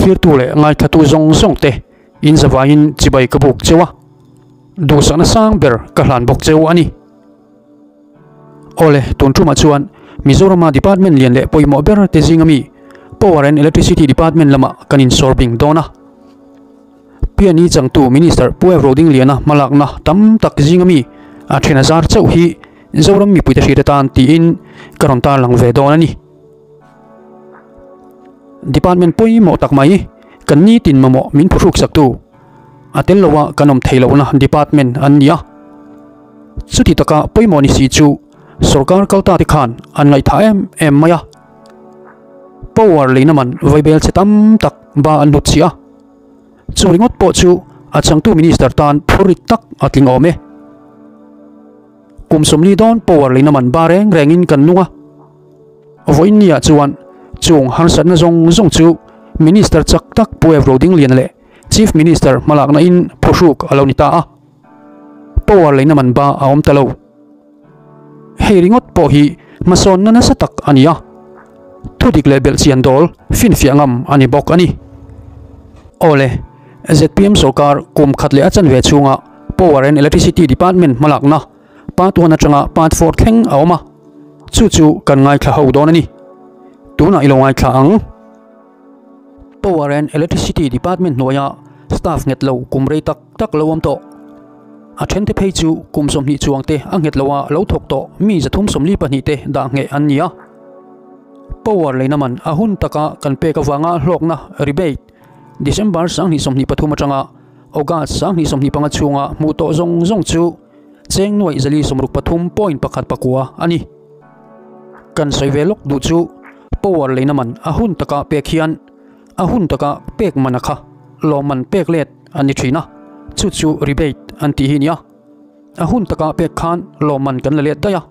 Thlirtu leh ngaithlatu zawng zawng te in zavaiin chibai ka buk cheu a, duhsakna sang ber ka hlan bawk cheu a ni. Awle, tun tumah chuan Mizorama department lian leh pawimawh ber te zinga mi Power and Electricity Department lamah kan insawr bing dawn a. PNE changtu Minister Pu Ev Rodingliana hmalakna tam tak zinga mi a then a zar chauh hi Zoram mipuite hriat atan tiin ka rawn tarlang ve dawn a ni. Department pawimawh tak mai kan nitin mamawh min phuhruk saktu a tel loa kan awm thei lohna department an ni a. Chuti taka pawimawh ni si chu sorkar kalta te khan an ngaihthah em em mai a. Power leina man vaibel che tam tak ba an hnut chih a. Chu ringawt pawh chu a changtu minister tan phurrit tak a tling awm e. Kum 40 dawn power leina man ba reng rengin kan nung a. Vawiin niah chuan chung harsatna zawng zawng chu Minister chak tak Pu Ev Rodingliana leh Chief Minister hmalakna in phuhruk a lo ni ta a. Power leina man ba a awm ta lo. Hei ringawt pawh hi hmasawnna nasa tak a ni a. Thudik leh belhchian dawl finfiah ngam a ni bawk a ni. Awle, zpm sorkar kum khat leh a chanve chhunga Power and Electricity Department hmalakna Part 1 atanga Part 4 thleng a awm a, chu chu kan ngaithla ho dawn a ni. Tunah i lo ngaithla ang. Power and Electricity Department hnuaia staff nghet lo kum rei tak tak lo awm tawh. A thente phei chu kum 20 chuang te a nghet loa lo thawk tawh mi 342 te dah ngheh an ni a. Power leina man a hun taka kan pek avanga hlawkna rebate December 2023 atanga August 2025 chhunga hmuh tawh zawng zawng chu cheng nuaih 463.19 a ni. Kan sawi ve lawk duh chu power leina man a hun taka pek hian a hun taka pek man a kha lawmman pek let a ni thin a, chu chu rebate an tih hi nia. A hun taka pek khan lawmman kan la let daih a,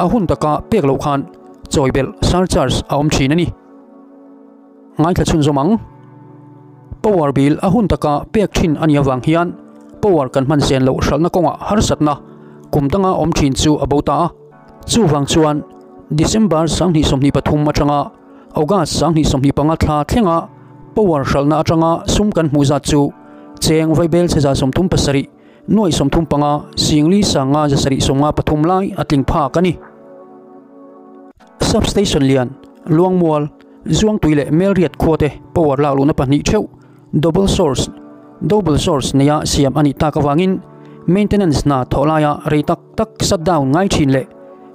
a hun taka pek loh khan chawi belh surcharge a awm thin a ni. Ngaithla chhunzawm ang. Power bill a hun taka pek thin a nih avang hian power kan hman zen loh hralhna kawngah harsatna kum danga awm thin chu a bo ta a. Chuvang chuan December 2023 atanga August 2025 thla thlenga power hralhna atanga sum kan hmuh zat chu cheng vaibel che 37 nuai 35 singli sanga 753 lai a tling phak a ni. Substation lian, Luangmual, Zuangtui leh Melriat khuate power lak luhna pahnih theuh double source double source neia siam a nih tak avangin maintenance hna thawh laia rei tak tak shutdown ngai thin leh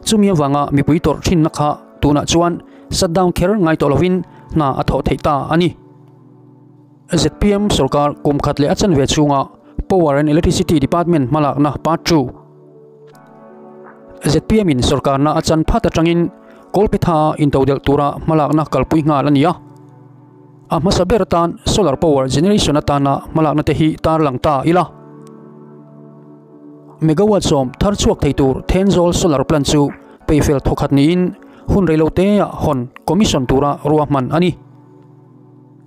chumi avanga mipui tawrh thinna kha tunah chuan shutdown kher ngai tawh lovin hna a thawh theih ta a ni. Zpm sorkar kum khat leh a chanve chhunga Power and Electricity Department hmalakna Part 2 zpm in sorkarna a chan phat atangin Kawlphetha intodelh tura hmalakna kalpui nghal a ni a. A hmasa ber atan solar power generation atana hmalakna te hi tarlang ta ila. Megawatt 10 thar chhuak thei tur Thenzawl solar plant chu peifel thawkhat niin hun reilo te ah hawn commission tura ruahman a ni.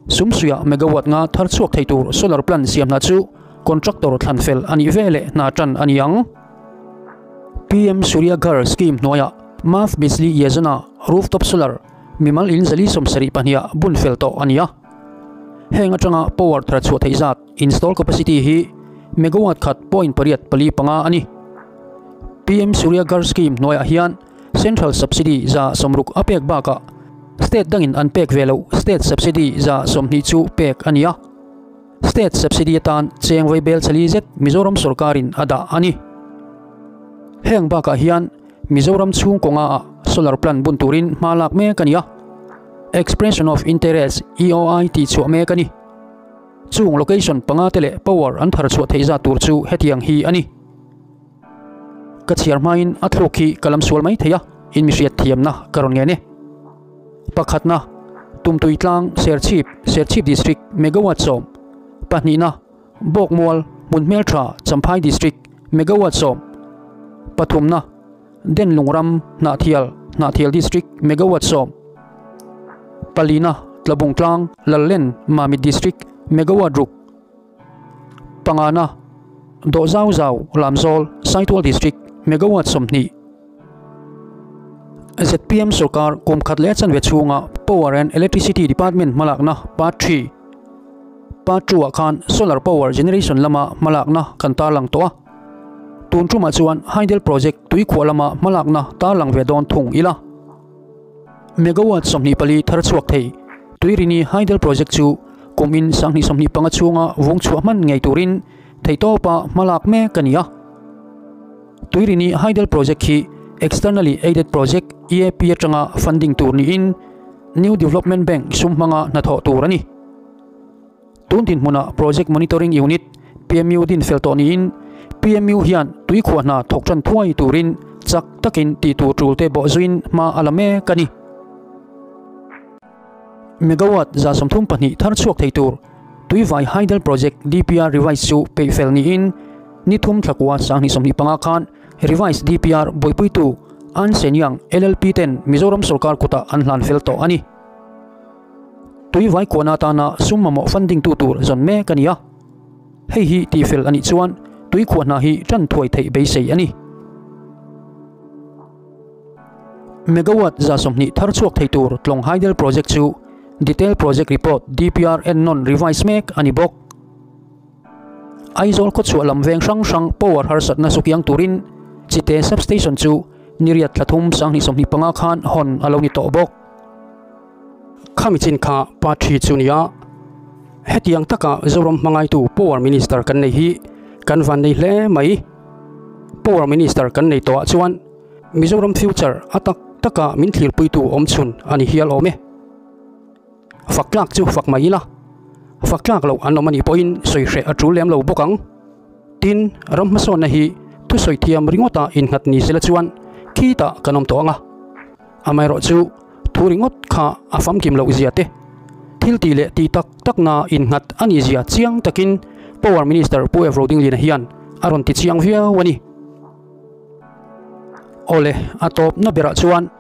Sumsuia megawatt 5 thar chhuak thei tur solar plant siamna chu contractor thlan fel a nih ve leh hna tan a ni ang. PM Surya Ghar scheme hnuaiah Muft Bijli Yojana rooftop solar mimal in 472 ah bun fel tawh a ni a. Heng atanga power thar chhuah theih zat install capacity hi megawatt khat point pariat pali panga a ni. PM Surya Ghar scheme hnuaiah hian central subsidy 60% a pek bakah state dangin an pek ve loh state subsidy 20% chu pek a ni a. State subsidy atan cheng vaibel chali zet Mizoram sorkarin a dah a ni. Heng bakah hian Mizoram chhung kawnga ah solar plant bun turin hma lak mek a ni a. Expression of Interest, EOI, tih chhuah mek a ni. Chung location panga te leh power an thar chhuah theih zat tur chu hetiang hi a ni. Ka chhiar hmain a thluk hi ka lam sual mai thei a, in mi hriat thiamna ka rawn ngen e. Pakhatna, Tumtui tlang Serchhip, Serchhip District, megawatt 10. Pahnihna, Bawkmual, Hmunhmeltha, Champhai District, megawatt 10. Pathumna, Denlungram, Hnahthial, Hnahthial District, megawatt 10. Palina, Tlabung tlang, Lallen, Mamit District, megawatt 6. Pangana, Dawhzau Zau, Lamzawl, Saitual District, megawatt 20. Zpm sorkar kum khat leh a chanve chhunga Power and Electricity Department hmalakna Part 3. Part two ah khan solar power generation lama hmalakna kan tarlang tawh a. Tun tumah chuan hydel project tuikhuah lama hmalakna tarlang ve dawn thung ila. Megawatt 24 thar chhuak thei Tuirini hydel project chu kum in 2025 chhunga vung chhuah hman ngei turin theihtawpa hmalak mek a ni a. Tuirini hydel project hi Externally Aided Project, EAP, atanga funding tur niin New Development Bank sum hmanga hnathawh tur a ni. Tun dinhmunah Project Monitoring Unit, PMU, din fel tawh niin PMU hian tuikhuah hna thawk tan thuai turin chak takin tih tur tul te bawh zuiin hma a la mek a ni. Megawatt 32 thar chhuak thei tur Tuivai Hydel Project DPR Revise chu peih fel niin ni thum thlakua 2025 khan Revise DPR buaipuitu An Senyang LLP ten Mizoram sorkar kutah an hlan fel tawh a ni. Tui vai kuahna atana sum mamawh funding tu tur zawn mek a ni a. Hei hi tihfel a nih chuan tui khuah hna hi tan thuai theih beisei a ni. Megawatt 20 thar chhuak thei tur Tlawng Hydel Project chu Detail Project Report, DPR, ennawn revise mek a ni bawk. Aizawl khawchhuah lam veng hrang hrang power harsatna sukiang turin Chite Substation chu niriat thla thum 2025 khan hawn a lo ni tawh bawk. Khami chin kha party chu nia hetiang taka Zoram hmangaitu Power Minister kan nei hi kan van nei hle mai. Power Minister kan nei tawhah chuan Mizoram future a tak taka min thlirpuitu awm chhun a ni hial awm e. Fak tlak chu fak mai ila, fak tlak loh an awm a nih pawhin sawi hreh a tul lem lo bawk ang. Tin, ram hmasawnna hi thusawi thiam ringawta innghat ni sela chuan khitah kan awm tawh ang a. Amaherawhchu, thu ringawt kha a famkim loh zia te, thil tih leh tih tak takna innghat a nih zia chiang takin Power Minister Pu Ev Rodingliana hian a rawn ti chiang viau a ni. Awle, a tawpna berah chuan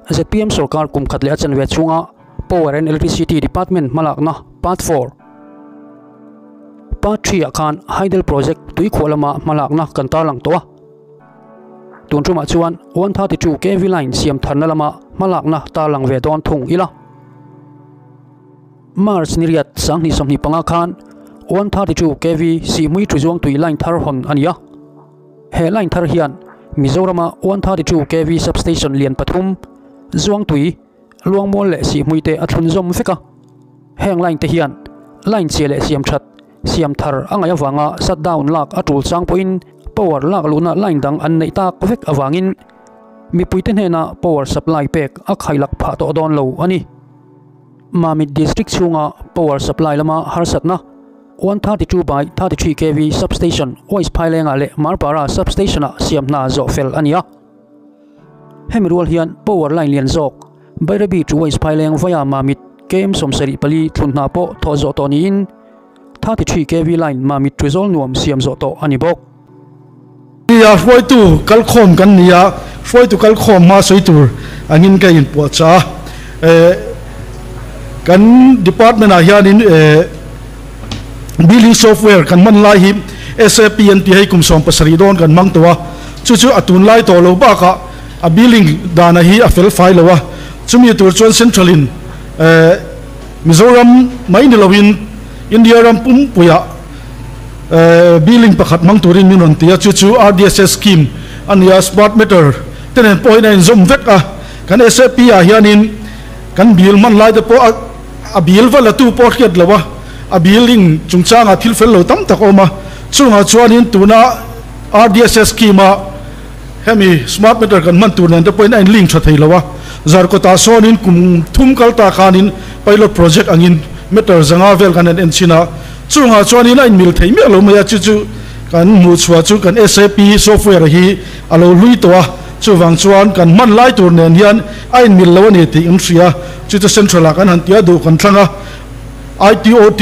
zpm sorkar kum khat leh a chanve chhunga Power and Electricity Department hmalakna Part 4, Part 3 ah khan Hydel Project tuikhuah lama hmalakna kan tarlang tawh a. Tun tumah chuan 132 kv line siam tharna lama hmalakna tarlang ve dawn thung ila. March ni riat 2025 khan 132 kv Sihmui Thuzuang tui line thar hawn a ni a. He line thar hian Mizorama 132 kv substation lian pathum, Zuangtui, Luangmual leh Sihmui te a thlunzawm vek a. Heng line te hian line chhia leh siam that, siam thar a ngaih avanga shutdown lak a tul chang pawhin power lak luhna line dang an neih tak vek avangin mipuite hnena power supply pek a khailak phah tawh dawn lo a ni. Mamit District chhunga power supply lama harsatna 132 by 33 kv substation West Phailengah leh Marpara substation-ah siam hna zawh fel a ni a. Hemi rual hian power line lian zawk Bairabi to West Phaileng via Mamit km 74 thlun hna pawh thawh zawh tawh niin 33 kv line Mamit to Zawlnuam siam zawh tawh a ni bawk. Nia, hruaitu kalkhawm kan ni a, hruaitu kalkhawm hma sawi tur angin ka inpuahchah a. Kan department ah hianin billing software kan hman lai hi SAP an tih hei kum 17 dawn kan hmang tawh a, chu chu a tunlai tawh lo bakah a billing dana hi a fel fai lo a, chumi tur chuan central in Mizoram mai ni loin India ram pumpuiah billing pakhat hmang turin min rawn ti a, chu chu RDSS scheme a ni a, smart meter te nen pawhin a inzawm vek a, kan SAP ah hianin kan bill hman lai te pawh a a bill va la tu pawh a hriat lo a, a billing chungchangah thil fel lo tam tak a awm a, chungah chuanin tuna RDSS scheme a hemi smart meter kan hman tur nen te pawhin a in link tha thei lo a, Zarkawtah sawnin kum thum kal ta khanin pilot project angin meter 500 vel kan han en chhin a, chungah chuanin a inmil thei miah lo mai a, chu chu kan hmuh chhuah chu kan SAP software hi a lo hlui tawh a, chuvang chuan kan hman lai tur nen hian a inmil lo a ni tih kan hria, chu chu central ah kan han tia duh kan thlang a, ITOT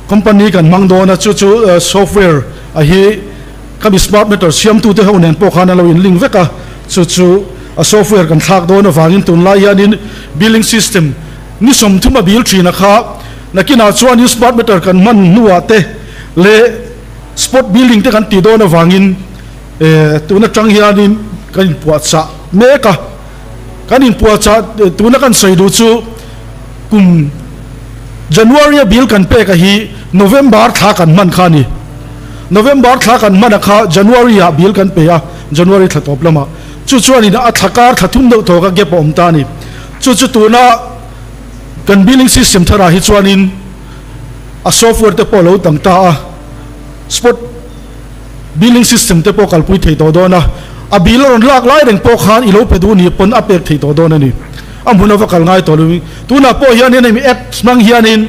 company kan hmang dawn a, chu chu software a hi Khami smart meter siamtute ho nen pawh khan a lo in link vek a, chu chu a software kan thlak dawn avangin tunlai hianin billing system ni 30 a bil thin a kha nakinah chuanin smart meter kan hman hnuah te leh spot billing te kan tih dawn avangin tun atang hianin kan inpuahchah mek a, kan inpuahchah tuna kan sawi duh chu kum. January a bill kan pek a hi November thla kan hman kha a ni. November thla kan hman a kha January ah bill kan pe a, January thla tawp lamah. Chu chuanin a thla kar thla thum deuh tawk a gap a awm ta a ni. Chu chu tuna kan billing system tharah hi chuanin a software te pawh a lo dang ta a, spot billing system te pawh kalpui thei tawh dawn a, a bill a rawn lak lai reng pawh khan i lo pe duh ni pawn a pek thei tawh dawn a ni. A hmun a va kal ngai tawh lo. Tunah pawh hianin hemi apps hmang hianin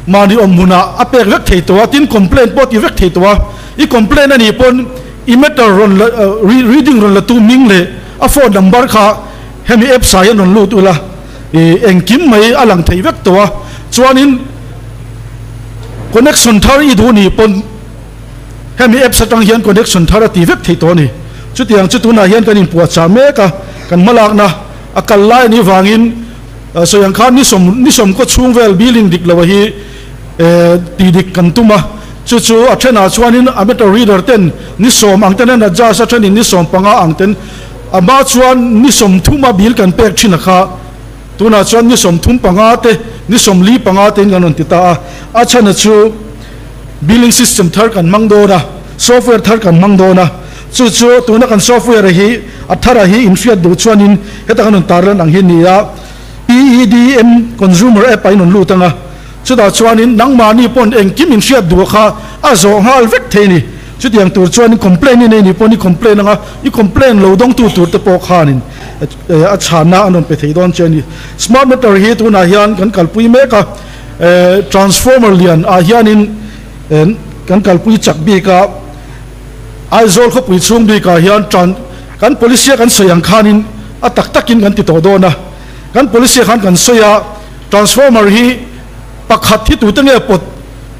mahni awm hmunah a pek vek thei tawh a, tin complaint pawh ti vek thei tawh a, i complaint a nih pawn i meter rawn la reading rawn la tu hming leh a phone number kha hemi apps ah hian rawn lut ula i engkim mai a lang thei vek tawh a, chuanin connection thar i duh nih pawn hemi apps atang hian connection thar a ti vek thei tawh a ni. Chutiang chu tunah hian kan inpuahchah mek a, kan hmalakna a kal lai a nih vangin sawi ang khan ni sawm ni sawm kaw chhung vel building dik lo a hi tih dik kan tum a, chu chu a thenah chuanin a meter reader ten ni sawm ang ten an adjust a, thenin ni sawm panga ang ten a hma chuan ni 30 a bill kan pek thin a kha tunah chuan ni 35 te ni 45 tein kan rawn ti ta a, a chhan chu billing system thar kan hmang dawn a, software thar kan hmang dawn a, chu chu tuna kan software hi a thara hi inhriat duh chuanin heta kan rawn tarlan ang hi a ni a, PEDM consumer app ah in rawn lut ang a, chutah chuanin nangmahni pawn engkim inhriat duh kha a zawh nghal vek thei a ni. Chutiang tur chuanin complaint i nei ni pawn i complaint ang a, i complaint lo dawngtu tur te pawh khanin a chhanna an rawn pe thei dawn che a ni. Smart meter hi tunah hian kan kalpui mek a. Transformer lian ah hianin kan kalpui chak bik a, Aizawl khawpui chhung bik ah hian kan policy a kan sawi ang khanin a tak takin kan ti tawh dawn a, kan policy ah khan kan sawi a, transformer hi pakhat hi tute nge pawt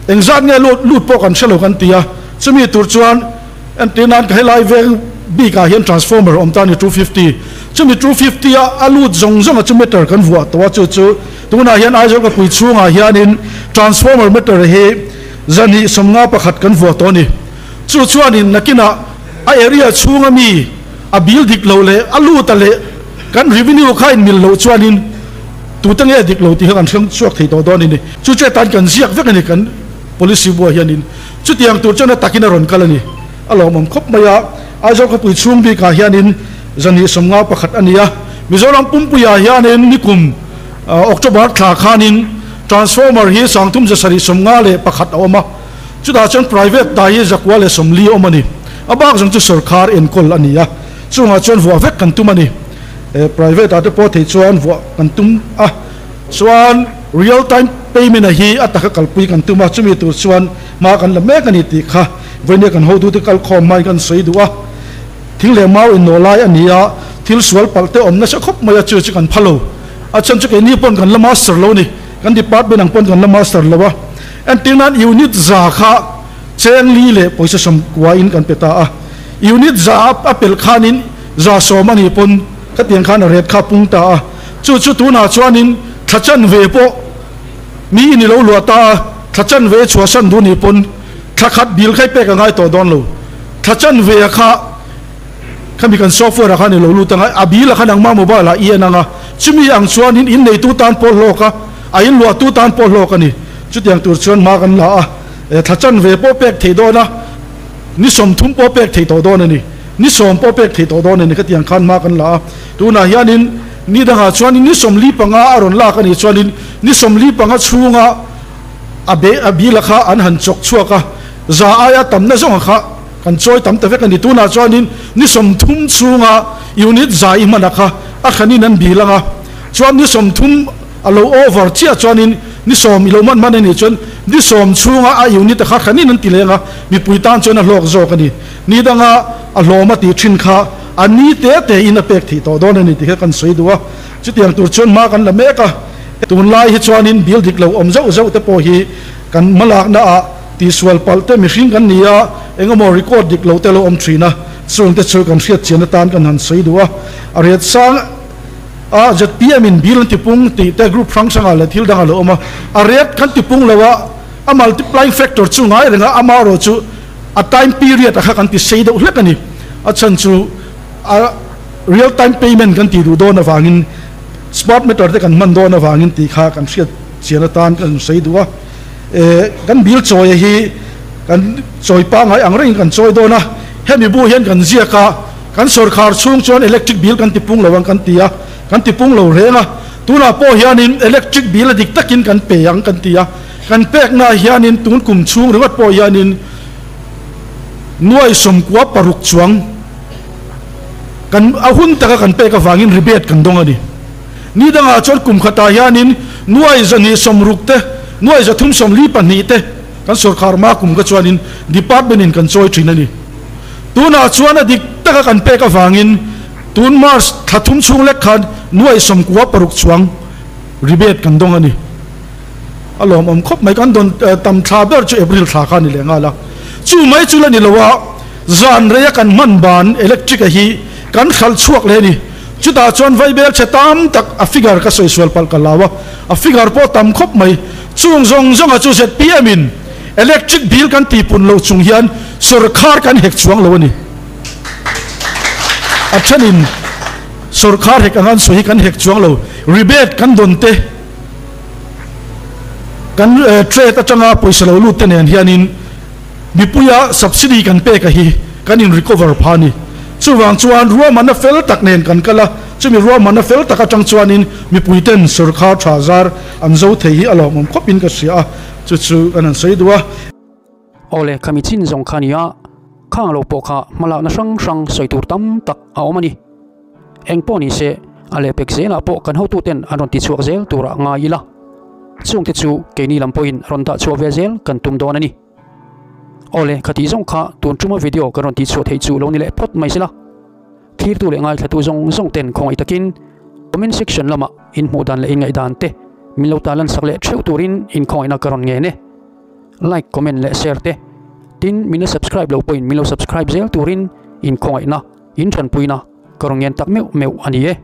engzat nge lut lut pawh kan hre lo kan ti a, chumi tur chuan entir nan ka helai veng bik ah hian transformer awm ta a ni 250, chumi 250 a a lut zawng zawng a chu meter kan vuah tawh a chu chu. Tunah hian Aizawl khawpui chhungah hianin transformer meter hi zahnih 51 kan vuah tawh a ni. Chu chuanin nakinah a area chhunga mi a bil dik lo leh a lut a leh kan revenue kha inmil loh chuanin tute nge dik lo tih kha kan hrang chhuak thei tawh dawn a ni. Chu chu hetan kan ziak vek a ni kan policy buah hianin. Chutiang tur chuan a takin a rawn kal a ni. A lawmawm khawp mai a, Aizawl khawpui chhung bikah hianin zahnih 51 a ni a, Mizoram pumpuiah hianin nikum October thla khanin transformer hi 3751 a awm a, chutah chuan private ta hi 140 a awm a ni. A bak zawng chu sorkar enkawl a ni a, chungah chuan vuah vek kan tum a ni. Private ah te pawh thei chuan vuah kan tum a, chuan real time payment a hi a taka kalpui kan tum a, chumi tur chuan hma kan la mek a ni tih kha vawinia kan hotute kalkhawm hmain kan sawi duh a. Thing leh mau innaw lai a ni a, thil sual palh te awm nasa khawp mai a, chu chu kan pha lo. A chhan chu keini pawn kan la master lo ni, kan department ang pawn kan la master lo a. Entir nan unit za kha cheng li leh pawisa 90 in kan pe ta a, unit za a pelh khanin za 10 a nih pawn khatiang khan a ret kha a pung ta a. Chu chu tunah chuanin thla chanve pawh mi in i lo luah ta a, thla chanve chhuahsan duh nih pawn thla khat bill kha i pek a ngai tawh dawn lo. Thla chanve a kha khami kan software ah khan i lo lut anga, a bill ah khan angmah mobile ah i en anga, chumi ang chuanin in neitu tan pawh hlawk a, a in luahtu tan pawh hlawk a ni. Chutiang tur chuan hma kan la a, thla chanve pawh pek thei dawn a, ni 30 pawh pek thei tawh dawn a ni, ni 10 pawh pek thei tawh dawn a ni khatiang khan hma kan la a. Tunah hianin ni dangah chuanin ni 45 a rawn lak a nih chuanin ni 45 chhunga a be a bill a kha an han chawk chhuak a, Za aia tamna zawnga kha kan chawi tam ta vek a ni. Tunah chuanin ni 30 chhunga unit za i hman a kha a hranin an bil ang a, chuan ni 30 a lo over chiah chuanin ni 10 i lo hman hman a nih chuan ni 10 chhunga a unit a kha hranin an ti leng a, mipui tan chuan a hlawk zawk a ni. Ni danga a hlawm a tih thin kha a ni te te in a pek theih tawh dawn a ni tih kha kan sawi duh a, chutiang tur chuan hma kan la mek a. Tunlai hi chuanin bil dik lo awm zauh zauh te pawh hi kan hmalakna ah Tihsual palh te mihring kan ni a, eng emaw record dik lo te lo awm thin a, chung te chu kan hriat chian atan kan han sawi duh a. A riat sang a zpm in bill an tipung tih te group hrang hrangah leh thil dangah lo awm a, a riat kan tipung lo a, a multiplying factor chu ngai reng a, amaherawh chu a time period a kha kan ti sei deuh hlek a ni. A chhan chu a real time payment kan tih duh dawn avangin smart meter te kan hman dawn avangin tih kha kan hriat. chian atan kan sawi duh a. Kan bill chawi hi kan chawi pangngai ang rengin kan chawi dawn a, hemi bu hian kan ziak a, kan sawrkhar chhung chuan electric bill kan tipung lo ang kan ti a, kan tipung lo reng a, tunah pawh hianin electric bill a dik takin kan pe ang kan ti a, kan peknaah hianin tun kum chhung ringawt pawh hianin nuai sawmkua paruk chuang kan a hun taka kan pek avangin rebate kan dawng a ni. Ni dangah chuan kum khatah hianin nuai zahnih sawmruk te, nuai zathum sawmli pahnih te kan sawrkhar hma kum kha chuanin department in kan chawi thin a ni. Tunah chuan a dik taka kan pek avangin tun March thla thum chhung lek khan nuai sawmkua paruk chuang rebate kan dawng a ni. A lawmawm khawp mai, kan dawn tam thla ber chu April thla kha a ni leh nghal a. Chu mai chu la ni lo a, zan reia kan hman ban electric a hi kan hralh chhuak leh a ni. Chutah chuan vaibel chhe tam tak a figure ka sawi sual palh ka hlau a, a figure pawh tam khawp mai. Chung zawng zawnga chu zpm in electric bill kan tihpun loh chung hian sawrkhar kan hek chuang lo a ni. A thenin sawrkhar hek anga an sawi hi kan hek chuang lo, rebate kan dawn te, kan trade atanga pawisa lo lut te nen hianin Mipuia subsidy kan pek a hi kan in recover pha a ni. Chuvang chuan ruahmanna fel tak nen kan kal a, chumi ruahmanna fel tak atang chuanin mipuiten sawrkhar tha zar an zo thei hi a lawmawm khawpin ka hria a, chu chu kan han sawi duh a. Awle, khami chin zawng kha nia, khang lo pawh kha hmalakna hrang hrang sawi tur tam tak a awm a ni. Eng pawh ni se, a lehpek zelah pawh kan hotuten an rawn tichhuak zel turah ngai ila. Chungte chu keini lam pawhin rawn dah chhuah ve zel kan tum dawn a ni. Awle, khatih zawng kha tun tuma video kan rawn tihchhuah theih chu lo ni leh phawt mai sela. Thirtu leh ngaithlatu zawng zawng ten khawngaih takin comment section lamah in hmuh dan leh in ngaihdan te min lo ta lansak leh theuh turin in khawngaihna ka rawn ngen e. Like, comment leh share te tin min la subscribe lo pawhin min lo subscribe zel turin in khawngaihna in tanpuina ka rawn ngen tak meuh meuh a ni e.